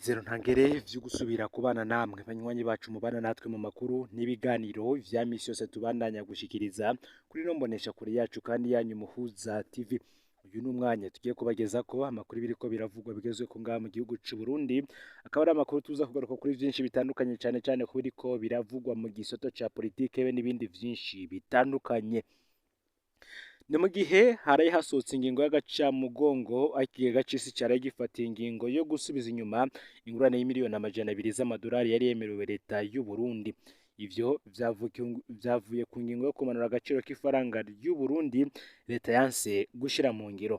N'umunezero ntangere vyo gusubira kubana namwe banywanyi bacu mubana natwe mu makuru n'ibiganiro vya misi yose tubandanya gushikiriza kuri ino mboneshakure yacu kandi yanyu Muhuza TV. Uyu ni umwanya tugiye kubagezako amakuru biriko biravugwa bigezweko ngaha mu gihugu c'u Burundi, akaba ari amakuru tuza kugaruka kuri vyinshi bitandukanye, cane cane ku biriko biravugwa mu gisoto ca politike be n'ibindi vyinshi bitandukanye. Ni mu gihe haraye hasohotse ingingo y'agacamugongo aho ikigega c'isi caraye gifatiye ingingo yo gusubiza inyuma ingurane y'imiliyoni 200 z'amadolari yari yemerewe leta y'u Burundi. Ivyo vyavuye ku ngingo yo kumanura agaciro k'ifaranga ry'u Burundi leta yanse gushira mu ngiro.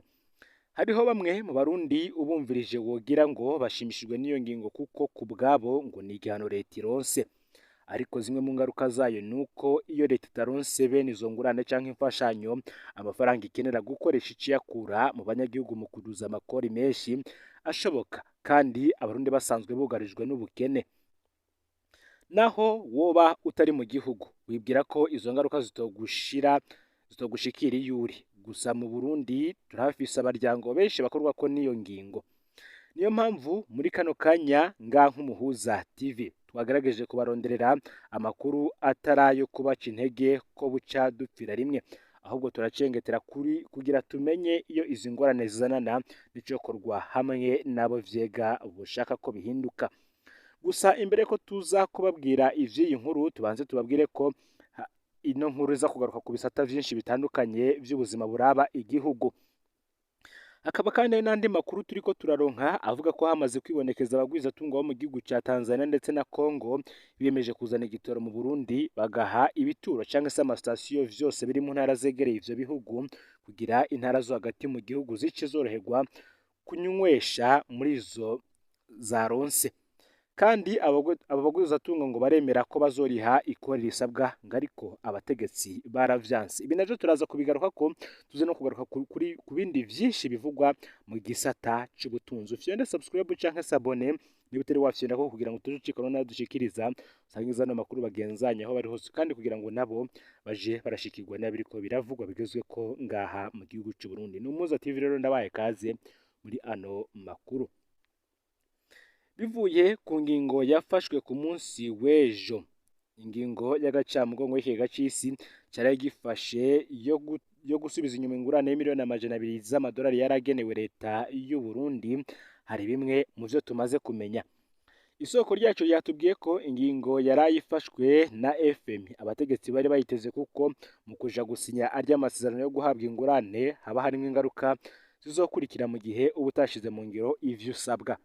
Hariho bamwe mu Barundi ubumvirije wogira ngo bashimishijwe n'iyo ngingo kuko ku bwabo ngo ni igihano leta ironse. Ariko zimwe mu ngaruka zayo nuko iyo leta itaronse bene izo ngurane canke imfashanyo, amafaranga ikenera gukoresha iciyakura mu banyagihugu mu kuduza amakori menshi ashoboka, kandi Abarundi basanzwe bugarijwe n'ubukene. Naho woba utari mu gihugu wibwira ko izo ngaruka zitogushikira iyo uri. Gusa mu Burundi turahafise abaryango benshi bakorwako n'iyo ngingo. Niyo mpamvu muri kano kanya nga nk'Umuhuza TV twagerageje kubaronderera amakuru atari ayo kubaca intege ko buca dupfira rimwe, ahubwo turacengetera kuri kugira tumenye iyo izi ngorane zizanana n'icokorwa hamwe n'abo vyega bushaka ko bihinduka. Gusa imbere ko tuza kubabwira ivy'iyi nkuru, tubanze tubabwire ko ino nkuru iza kugaruka ku bisata vyinshi bitandukanye vy'ubuzima buraba igihugu. Hakaba kandi hari n'andi makuru turiko turaronka avuga ko hamaze kwibonekeza abagwizatunga bo mu gihugu ca Tanzania ndetse na Congo biyemeje kuzana igitoro mu Burundi, bagaha ibituro canke se amasitasiyo vyose biri mu ntara zegereye ivyo bihugu kugira intara zo hagati mu gihugu zice zoroherwa kunywesha muri izo zaronse. Kandi abo bagwizatunga ngo baremera ko bazoriha ikori risabwa, ngo ariko abategetsi baravyanse. Ibi navyo turaza kubigaruka ko tuze no kugaruka kuri ku bindi vyinshi bivugwa mu gisata c'ubutunzi. Ufyonde subscribe canke s'abonner niba utari wafyonda ko kugira ngo tuje ucikana nayo dushikiriza, usangiza ano makuru bagenzanya aho bari hose, kandi kugira ngo nabo baje barashikirwa n'abiriko biravugwa bigezweko ngaha mu gihugu c'u Burundi. Ni Umuhuza TV rero, ndabaye kaze muri ano makuru. Bivuye ku ngingo yafashwe ku munsi w'ejo, ingingo y'agacamugongo y'ikigega c'isi caraye gifashe yo gusubiza inyuma ingurane y'imiliyoni 200 z'amadolari yaragenewe leta y'u Burundi, hari bimwe mu vyo tumaze kumenya. Isoko ryacu ryatubwiye ko ingingo yaraye ifashwe na FMI abategetsi bari bayiteze, kuko mu kuja gusinya arya amasezerano yo guhabwa ingurane haba harimwo ingaruka zizokurikira mu gihe uba utashize mu ngiro ivyo usabwa.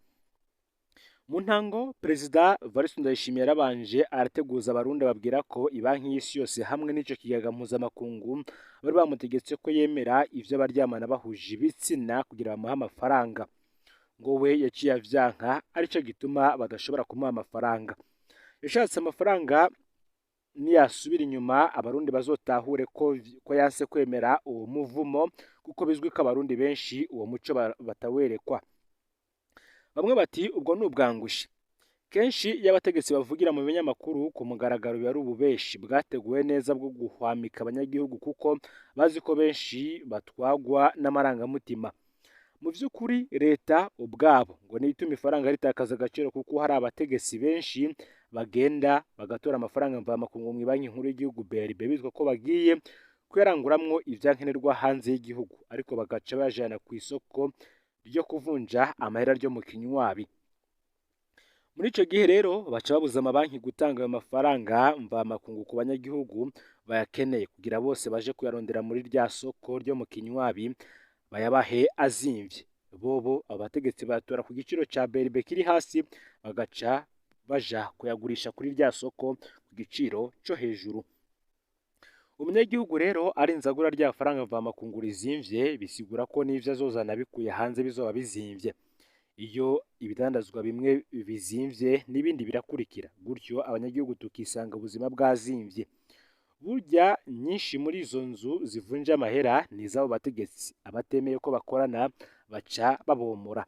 Mu ntango Perezida Evariste Ndayishimiye yarabanje arateguza Abarundi, ababwira ko ibanki y'isi yose hamwe n'ico kigega mpuzamakungu bari bamutegetse ko yemera ivyo abaryamana bahuje ibitsina kugira bamuhe amafaranga. Ngo we yaciye avyanka, arico gituma badashobora kumuha amafaranga. Yashatse amafaranga niyasubira inyuma Abarundi bazotahure ko yanse kwemera uwo muvumo, kuko bizwi ko Abarundi benshi uwo muco batawerekwa. Bamwe bati ubwo ni ubwangushi. Kenshi iyo abategetsi bavugira mu binyamakuru ku mugaragaro biba ari ububeshi bwateguwe neza bwo guhwamika abanyagihugu, kuko bazi ko benshi batwagwa n'amarangamutima. Mu vy'ukuri leta ubwabo ngo niyo ituma ifaranga ritakaza agaciro, kuko hari abategetsi benshi bagenda bagatora amafaranga mvamakungu mw'ibanki nkuru y'igihugu BRB bitwa ko bagiye kuyaranguramwo ivyankenerwa hanze y'igihugu, ariko bagaca bayajana kw'isoko ryo kuvunja amahera ryo mu kinywabi. Muri ico gihe rero baca babuza amabanki gutanga ayo mafaranga mvamakungu ku banyagihugu bayakeneye, kugira bose baje kuyarondera muri rya soko ryo mu kinywabi bayabahe azimvye. Bobo abo bategetsi bayatora ku giciro ca BRB kiri hasi, bagaca baja kuyagurisha kuri rya soko ku giciro co hejuru. Umunyagihugu rero arinze agura rya faranga mvamakungu rizimvye, bisigura ko n'ivyo azozana bikuye hanze bizoba bizimvye. Iyo ibidandazwa bimwe bizimvye n'ibindi birakurikira, gutyo abanyagihugu tukisanga ubuzima bwazimvye. Burya nyinshi muri izo nzu zivunja amahera ni iz'abo bategetsi, abatemeye ko bakorana baca babomora.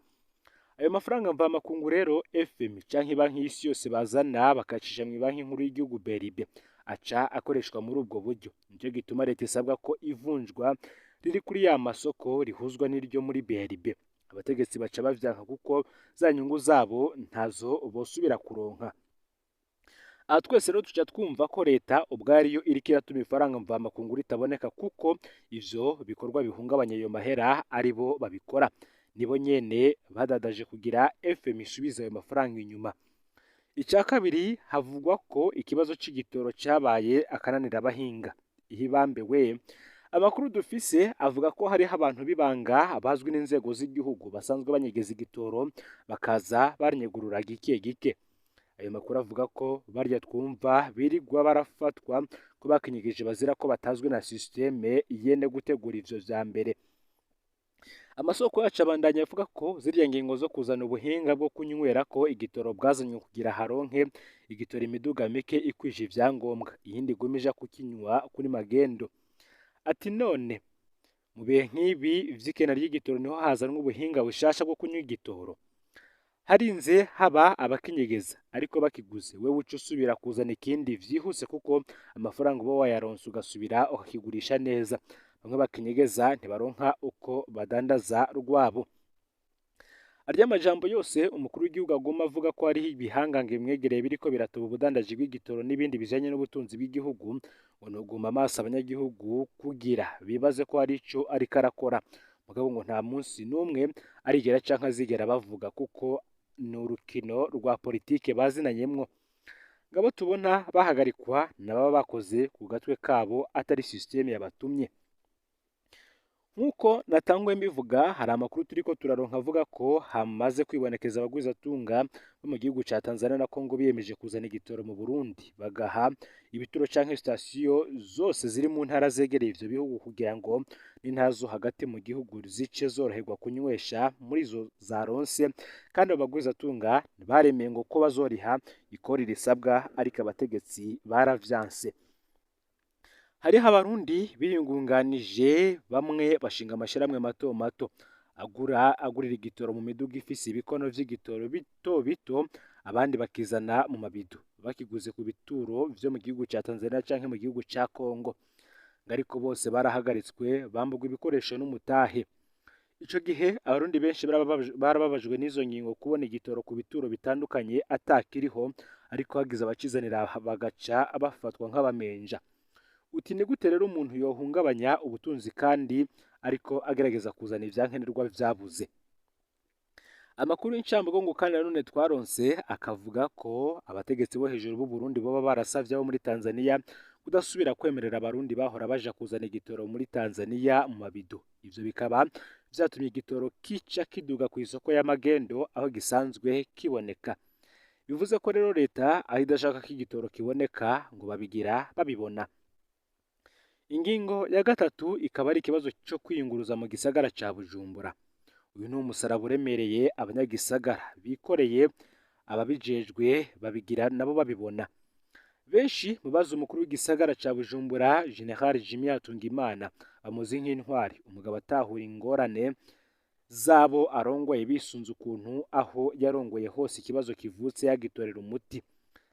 Ayo mafaranga mvamakungu rero FMI canke banki y'isi yose bazana bakayacisha mw'ibanki nkuru y'igihugu BRB, aca akoreshwa muri ubwo buryo. Nico gituma leta isabwa ko ivunjwa riri kuri ya masoko rihuzwa n'iryo muri BRB. Abategetsi baca bavyanka kuko za nyungu zabo ntazo bosubira kuronka. Aha twese rero tuca twumva ko leta ubwariyo iriko iratuma ifaranga mvamakungu ritaboneka, kuko ivyo bikorwa bihungabanya ayo mahera aribo babikora, nibo nyene badadaje kugira FMI isubize ayo mafaranga inyuma. Icya kabiri, havugwa ko ikibazo c'igitoro cabaye akananira abahinga. Ihibambewe, amakuru dufise avuga ko hariho abantu b'ibanga bazwi n'inzego z'igihugu basanzwe banyegeza igitoro, bakaza baranyegurura gike gike. Ayo makuru avuga ko barya twumva birirwa barafatwa ko bakinyegeje bazira ko batazwi na système yene gutegura ivyo vya mbere. Amasoko yacu abandanya avuga ko zirya ngingo zo kuzana ubuhinga bwo kunywera ko igitoro bwazanywe kugira haronke igitoro imiduga mike ikwije ivyangombwa, iyindi iguma ija kukinywa kuri magendo. Ati none mu bihe nk'ibi vy'ikena ry'igitoro niho hazanwa ubuhinga bushasha bwo kunywa igitoro? Harinze haba abakinyegeza, ariko bakiguze wewe uca usubira kuzana ikindi vyihuse, kuko amafaranga uba wayaronse ugasubira ukakigurisha neza. Bamwe bakinyegeza ntibaronka uko badandaza rwabo. Arya majambo yose umukuru w'igihugu aguma avuga ko hariho ibihangange bimwegereye biriko biratoba ubudandaji bw'igitoro n'ibindi bijanye n'ubutunzi bw'igihugu, ngo nuguma amaso abanyagihugu kugira bibaze ko hari ico ariko arakora. Mugabo ngo nta munsi n'umwe arigera canke azigera bavuga, kuko ni urukino rwa politike bazinanyemwo. Ngabo tubona bahagarikwa n'ababa bakoze ku gatwe kabo, atari système yabatumye. Nk'uko natangwe mbivuga, hari amakuru turiko turaronka avuga ko hamaze kwibonekeza abagwizatunga bo mu gihugu ca Tanzania na Congo biyemeje kuzana igitoro mu Burundi, bagaha ibituro canke sitasiyo zose ziri mu ntara zegereye ivyo bihugu, kugira ngo n'intara zo hagati mu gihugu zice zoroherwa kunywesha muri izo zaronse. Kandi abo bagwizatunga baremeye ngo ko bazoriha ikori risabwa, ariko abategetsi baravyanse. Hariho Abarundi biyungunganije, bamwe bashinga amashirahamwe mato mato agura agurira igitoro mu miduga ifise ibikono vy'igitoro bito bito, abandi bakizana mu mabido bakiguze ku bituro vyo mu gihugu ca Tanzania canke mu gihugu ca Congo. Ariko bose barahagaritswe, bamburwa ibikoresho n'umutahe. Ico gihe Abarundi benshi barababajwe n'izo ngingo, kubona igitoro ku bituro bitandukanye atakiriho, ariko hagize abakizanira bagaca bafatwa nk'abamenja. Uti ni gute rero umuntu yohungabanya ubutunzi kandi ariko agerageza kuzana ivyankenerwa vyabuze? Amakuru y'incamugongo kandi nanone twaronse akavuga ko abategetsi bo hejuru b'u Burundi boba barasavye abo muri Tanzania kudasubira kwemerera Abarundi bahora baja kuzana igitoro muri Tanzania mu mabido. Ivyo bikaba vyatumye igitoro kica kiduga ku isoko y'amagendo aho gisanzwe kiboneka. Bivuze ko rero leta aho idashaka ko igitoro kiboneka ngo babigira babibona. Ingingo ya gatatu ikaba ari ikibazo co kwiyunguruza mu gisagara ca Bujumbura. Uyu ni umusaraba uremereye abanyagisagara bikoreye, ababijejwe babigira nabo babibona. Benshi mu bazi umukuru w'igisagara ca Bujumbura, General Jimmy Hatungimana, bamuzi nk'intwari, umugabo atahura ingorane zabo arongoye bisunze ukuntu aho yarongoye hose ikibazo kivutse yagitorera umuti.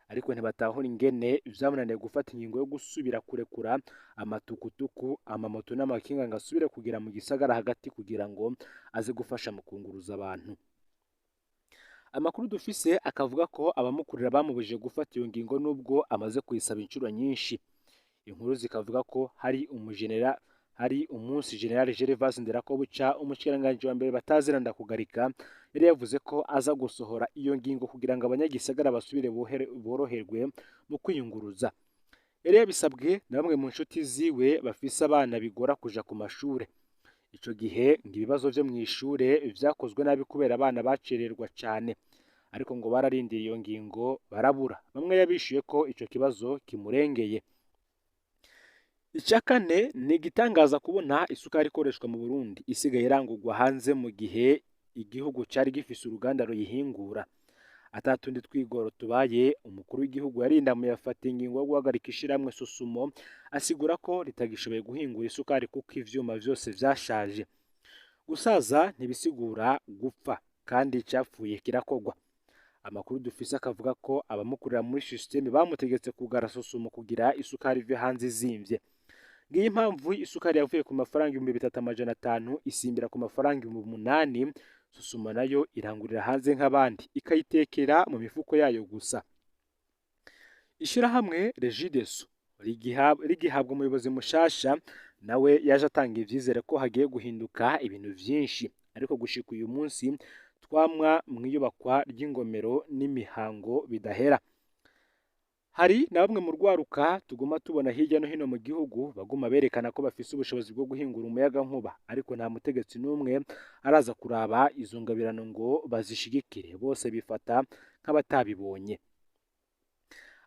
Ariko ntibatahura ingene vyamunaniye gufata ingingo yo gusubira kurekura amatukutuku, amamoto n'amakinga ngo asubire kugera mu gisagara hagati kugira ngo aze gufasha mu kunguruza abantu. Amakuru dufise akavuga ko abamukurira bamubujije gufata iyo ngingo nubwo amaze kuyisaba inshuro nyinshi. Inkuru zikavuga ko hari umunsi General Gervais Nderakobuca, umushikiranganji wa mbere batazira ndakugarika, yari yavuze ko aza gusohora iyo ngingo kugira ngo abanyagisagara basubire boroherwe mu kwiyunguruza. Yari yabisabwe na bamwe mu nshuti ziwe bafise abana bigora kuja ku mashure. Ico gihe ngo ibibazo vyo mw'ishure vyakozwe nabi kubera abana bacererwa cane, ariko ngo bararindiriye iyo ngingo barabura. Bamwe yabishuye ko ico kibazo kimurengeye. Icya kane, ni igitangaza kubona isukari ikoreshwa mu Burundi isigaye irangurwa hanze mu gihe igihugu cari gifise uruganda ruyihingura. Atatundi twigoro tubaye, umukuru w'igihugu yarindamuye afata ingingo yo guhagarika ishirahamwe Sosumo, asigura ko ritagishoboye guhingura isukari kuko ivyuma vyose vyashaje. Gusaza ntibisigura gupfa, kandi icapfuye kirakogwa. Amakuru dufise akavuga ko abamukurira muri système bamutegetse kugara Sosumo kugira isukari ive hanze izimvye. Ngiyi impamvu isukari yavuye ku mafaranga 3500 isimbira ku mafaranga 8000. Sosuma nayo irangurira hanze nk'abandi, ikayitekera mu mifuko yayo gusa. Ishirahamwe Regideso rigihabwa umuyobozi mushasha, nawe yaje atanga ivyizere ko hagiye guhinduka ibintu vyinshi, ariko gushika uyu munsi twamwa mw'iyubakwa ry'ingomero n'imihango bidahera. Hari na bamwe mu rwaruka tuguma tubona hirya no hino mu gihugu baguma berekana ko bafise ubushobozi bwo guhingura umuyagankuba, ariko nta mutegetsi n'umwe araza kuraba izo ngabirano ngo bazishigikire, bose bifata nk'abatabibonye.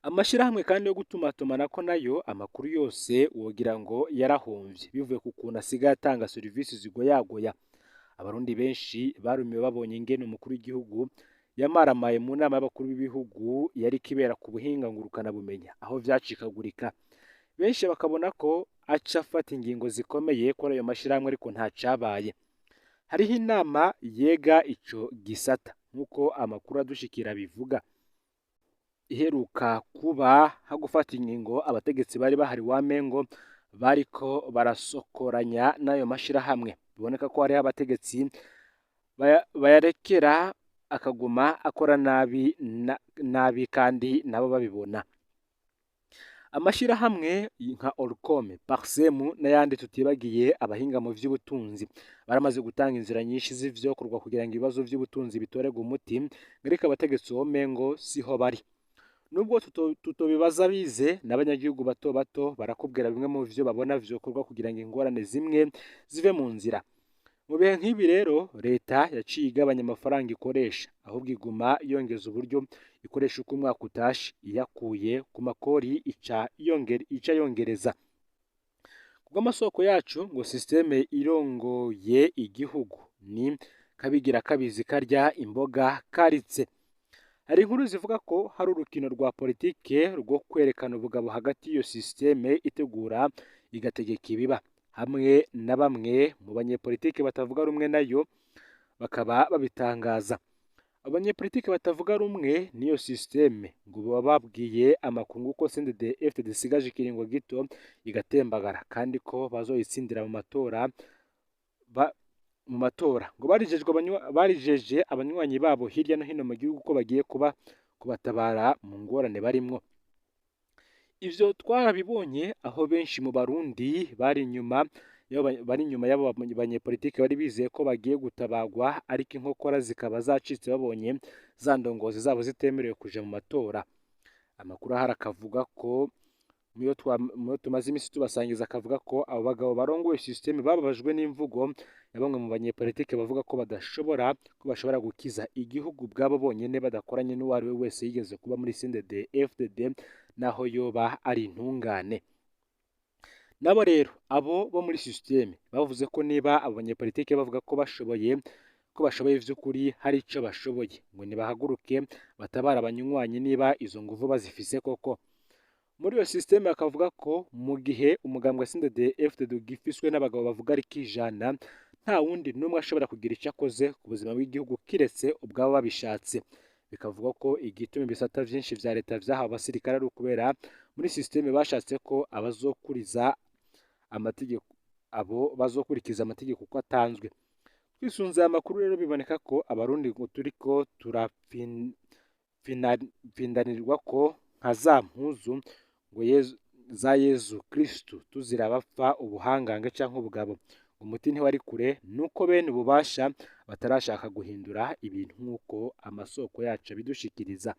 Amashirahamwe kandi yo gutumatumanako nayo amakuru yose wogira ngo yarahomvye bivuye ku kuntu asigaye atanga serivisi zigoyagoya. Abarundi benshi barumiwe babonye ingene umukuru w'igihugu yamaramaye mu nama y'abakuru b'ibihugu yariko ibera ku buhinga ngurukanabumenyi, aho vyacikagurika. Benshi bakabona ko aca afata ingingo zikomeye kuri ayo mashirahamwe, ariko nta cabaye. Hariho inama yega ico gisata nk'uko amakuru adushikira bivuga, iheruka kuba ha gufata ingingo abategetsi bari bahari wamengo bariko barasokoranya n'ayo mashirahamwe. Biboneka ko hariho abategetsi bayarekera akaguma akora nabi nabi kandi nabo babibona. Amashirahamwe nka Orcom, Parsem n'ayandi, tutibagiye abahinga mu vy'ubutunzi, baramaze gutanga inzira nyinshi z'ivyokorwa kugira ngo ibibazo vy'ubutunzi bitorerwe umuti, ariko abategetsi womengo siho bari. Nubwo tutobibaza bize, n'abanyagihugu bato bato barakubwira bimwe mu vyo babona vyokorwa kugira ngo ingorane zimwe zive mu nzira. Mu bihe nk'ibi rero leta yaciye igabanya amafaranga ikoresha, ahubwo iguma yongeza uburyo ikoresha uko umwaka utashe, iyakuye ku makori ica yongereza. Kubw'amasoko yacu ngo systeme irongoye igihugu ni kabigira kabizi karya imboga karitse. Hari inkuru zivuga ko hari urukino rwa politike rwo kwerekana ubugabo hagati y'iyo systeme itegura igategeka ibiba, hamwe na bamwe mu banyepolitike batavuga rumwe nayo bakaba babitangaza. Abanyepolitike batavuga rumwe n'iyo systeme ngo baba babwiye amakungu ko CNDD-FDD isigaje ikiringo gito igatembagara, kandi ko bazoyitsindira mu matora ngo barijeje abanywanyi babo hirya no hino mu gihugu ko bagiye kubatabara mu ngorane barimwo. Ivyo twarabibonye aho benshi mu Barundi bari inyuma y'abo banyepolitike bari bizeye ko bagiye gutabagwa, ariko inkokora zikaba zacitse babonye za ndongozi zabo zitemerewe kuja mu matora. Amakuru ahari akavuga ko muyo tumaze imisi tubasangiza, akavuga ko abo bagabo barongoye systeme bababajwe n'imvugo ya bamwe mu banyepolitike bavuga ko bashobora gukiza igihugu ubwabo bonyene badakoranye n'uwo ari we wese yigeze kuba muri CNDD-FDD naho yoba ari intungane. Nabo rero abo bo muri systeme bavuze ko niba abo banyepolitike bavuga ko bashoboye vy'ukuri hari ico bashoboye, ngo nibahaguruke batabara abanywanyi niba izo nguvu bazifise koko. Muri iyo systeme bakavuga ko mu gihe umugambwe CNDD-FDD ugifiswe n'abagabo bavuga rikijana, nta wundi n'umwe ashobora kugira ico akoze ku buzima bw'igihugu kiretse ubwabo babishatse. Bikavuga ko igituma ibisata vyinshi vya leta vyahawe abasirikare ari ukubera muri systeme bashatse ko abazokuriza amategeko, abo bazokurikiza amategeko uko atanzwe. Twisunze aya makuru rero biboneka ko abarundi ngo turiko turapfindanirwa ko nka za mpuzu ngo za Yezu Kristu tuzira bapfa ubuhangange canke ubugabo. Umuti ntiwari kure nuko bene ububasha batarashaka guhindura ibintu nk'uko amasoko yacu abidushikiriza.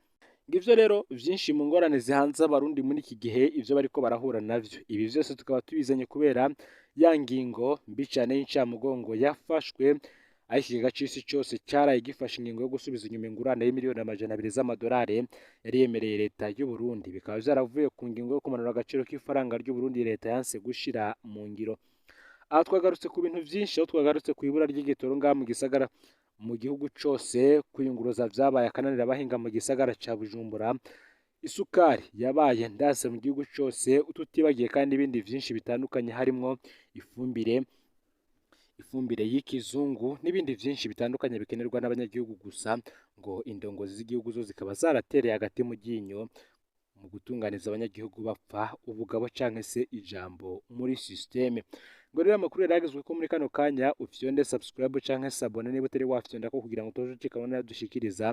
Ngivyo rero vyinshi mu ngorane zihanze abarundi muri iki gihe, ivyo bariko barahura navyo. Ibi vyose tukaba tubizanye kubera ya ngingo mbi cane y'incamugongo yafashwe, aho ikigega c'isi cose caraye gifashe ingingo yo gusubiza inyuma ingurane y'imiliyoni 200 z'amadolari yari yemereye leta y'u Burundi. Bikaba vyaravuye ku ngingo yo kumanura agaciro k'ifaranga ry'u Burundi leta yanse gushira mu ngiro. Aha twagarutse ku bintu vyinshi, aho twagarutse ku ibura ry'igitoro ngaha mu gisagara mu gihugu cose, kwiyunguruza vyabaye akananira abahinga mu gisagara ca Bujumbura, isukari yabaye ndase mu gihugu cose, tutibagiye kandi ibindi vyinshi bitandukanye harimwo ifumbire y'ikizungu n'ibindi vyinshi bitandukanye bikenerwa n'abanyagihugu gusa, ngo indongozi z'igihugu zo zikaba zaratereye hagati mu ryinyo mu gutunganiza abanyagihugu bapfa ubugabo canke se ijambo muri systeme. Ngo rero amakuru yaragezwe ko muri kano kanya ufyonde subscribe canke s'abonner niba utari wafyonda ko, kugira ngo utoje ucikabona dushikiriza.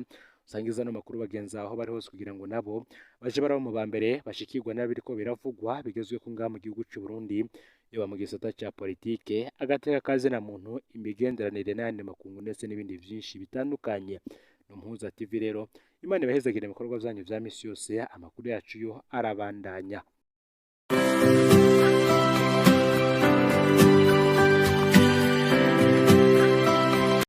Usangiza ano makuru bagenzi aho bari hose, kugira ngo nabo baje baraba mu ba mbere bashikirwa n'abiriko biravugwa bigezwe ko ngaha mu gihugu c'u Burundi, yaba mu gisata ca politike, agateka kazina muntu, imigenderanire n'ayandi makungu, ndetse n'ibindi vyinshi bitandukanye. Ni Umuhuza TV rero. Imana ibahezagire mu bikorwa vyanyu vya misi yose. Amakuru yacu yo arabandanya.